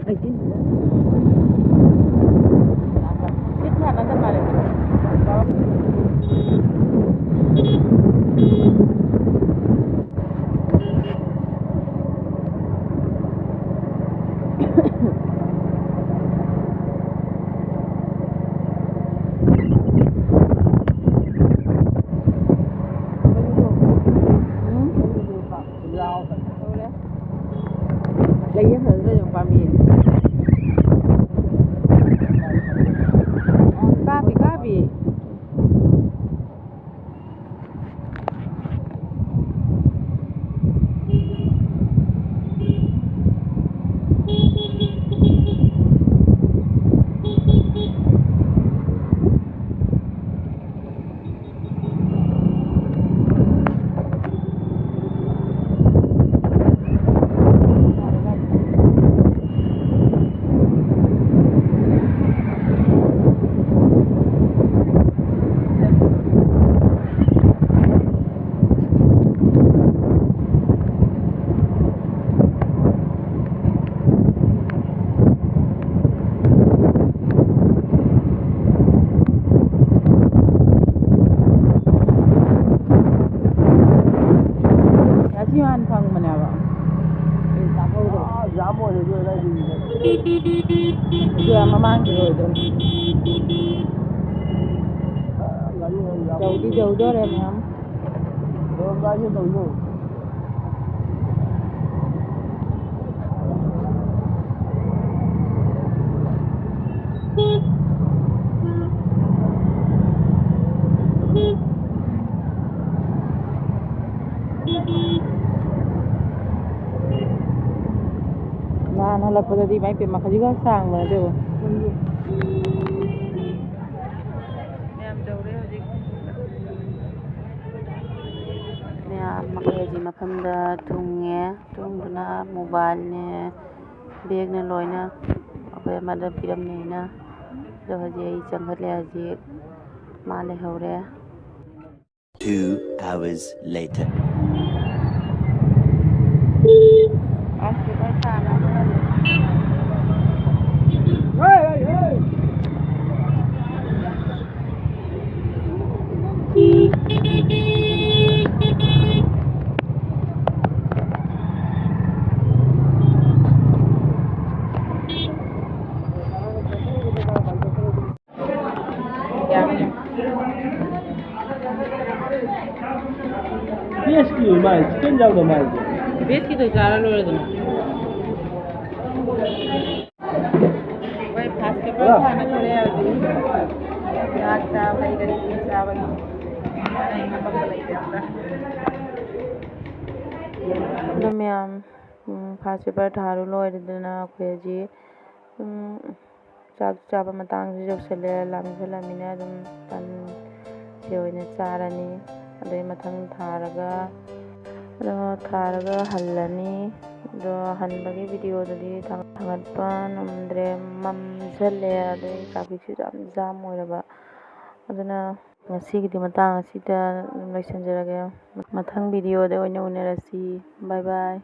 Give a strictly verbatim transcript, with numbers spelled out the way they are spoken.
Eighteen. ꯁꯤꯠ ꯁꯥꯟꯅꯗ ꯃꯥꯜꯂꯦ꯫ ꯎꯝ? ꯇꯧꯔꯦ꯫ ꯂꯩꯌꯦ ꯐꯖꯅ ꯂꯩꯌꯦ ꯄꯥꯝꯕꯤ꯫ ꯀꯥꯞꯄꯤ, ꯀꯥꯞꯄꯤ꯫ ꯉꯁꯤ ꯍꯥꯟꯅ ꯐꯪꯕꯅꯦꯕ꯫ ꯑꯩ ꯆꯥꯍꯧꯗꯕ꯫ ꯑꯥ, ꯖꯥꯝ ꯑꯣꯏꯔꯦ ꯑꯗꯨ ꯑꯗꯥꯏꯗꯒꯤꯗꯤ꯫ ꯑꯗꯨ ꯑꯥ ꯃꯃꯥꯡꯒꯤ ꯑꯣꯏꯗꯣꯏꯅꯤ꯫ ꯑꯥ, ꯒꯥꯔꯤ ꯑꯣꯏꯅ ꯌꯥꯝ ꯌꯧꯗꯤ ꯌꯧꯗꯣꯔꯦ ꯃꯌꯥꯝ꯫ ꯌꯧꯔꯝꯗꯥꯏꯁꯦ ꯇꯧꯅꯨ꯫ ꯅꯍꯥꯟ ꯍꯜꯂꯛꯄꯗꯗꯤ ꯏꯃꯥ ꯏꯄꯦꯝꯃ ꯈꯖꯤꯛꯈꯛ ꯁꯥꯡꯕꯅꯦ ꯑꯗꯨꯕꯨ꯫ ꯃꯌꯥꯝ ꯌꯧꯔꯦ ꯍꯧꯖꯤꯛ꯫ ꯃꯌꯥꯝ ꯑꯩꯈꯣꯏ ꯍꯧꯖꯤꯛ ꯃꯐꯝꯗ ꯊꯨꯡꯉꯦ꯫ ꯊꯨꯡꯗꯨꯅ ꯃꯣꯕꯥꯏꯜꯅꯦ, ꯕꯦꯒꯅꯦ ꯂꯣꯏꯅ ꯑꯩꯈꯣꯏ ꯑꯃꯗ ꯄꯤꯔꯝꯃꯦꯅ꯫ ꯑꯗꯣ ꯍꯧꯖꯤꯛ ꯑꯩ ꯆꯪꯈꯠꯂꯦ ꯍꯧꯖꯤꯛ꯫ ꯃꯥ ꯂꯩꯍꯧꯔꯦ꯫ Two hours later. ꯃꯥꯏ ꯆꯤꯛꯀꯟ ꯌꯥꯎꯗ ꯃꯥꯜꯂꯦ꯫ ꯚꯦꯖꯀꯤꯗꯣ ꯆꯥꯔ ꯂꯣꯏꯔꯦꯗꯅ꯫ ꯑꯩꯈꯣꯏ ꯐꯥꯁ ꯄꯦꯄꯔ ꯊꯥꯅ ꯊꯣꯛꯂꯛꯑꯦ ꯍꯧꯖꯤꯛ꯫ ꯉꯥ ꯆꯥꯕꯒꯤ ꯀꯔꯤ ꯀꯔꯤ ꯆꯥꯕꯒꯤ ꯑꯩ ꯍꯥꯄꯛꯄ ꯂꯩꯇꯦ ꯑꯝꯇ꯫ ꯑꯗꯣ ꯃꯌꯥꯝ, ꯎꯝ, ꯐꯥꯁ ꯄꯦꯄꯔ ꯊꯥꯔꯨ ꯂꯣꯏꯔꯗꯅ ꯑꯩꯈꯣꯏ ꯍꯧꯖꯤꯛ, ꯎꯝ, ꯆꯥꯛ ꯆꯥꯕ ꯃꯇꯥꯡꯁꯨ ꯌꯧꯁꯜꯂꯦ, ꯂꯥꯝꯁꯜꯂꯝꯃꯤꯅ ꯑꯗꯨꯝ ꯇꯟꯁꯦ ꯑꯣꯏꯅ ꯆꯥꯔꯅꯤ꯫ ꯑꯗꯩ ꯃꯊꯪ ꯊꯥꯔꯒ, ꯑꯗꯣ ꯊꯥꯔꯒ ꯍꯜꯂꯅꯤ꯫ ꯑꯗꯣ ꯍꯟꯕꯒꯤ ꯚꯤꯗꯤꯑꯣꯗꯨꯗꯤ ꯊꯥꯡ-, ꯊꯥꯡꯒꯠꯄ ꯉꯝꯗ꯭ꯔꯦ, ꯃꯝꯁꯜꯂꯦ, ꯑꯗꯩ ꯇ꯭ꯔꯥꯐꯤꯛꯁꯤꯁꯨ ꯌꯥꯝ ꯖꯥꯝ ꯑꯣꯏꯔꯕ꯫ ꯑꯗꯨꯅ ꯉꯁꯤꯒꯤꯗꯤ ꯃꯇꯥꯡ ꯑꯁꯤꯗ ꯑꯗꯨꯝ ꯂꯣꯏꯁꯤꯟꯖꯔꯒꯦ꯫ ꯃꯊꯪ ꯚꯤꯗꯤꯑꯣꯗ ꯑꯣꯏꯅ ꯎꯅꯔꯁꯤ꯫ ꯕꯥꯏ ꯕꯥꯏ꯫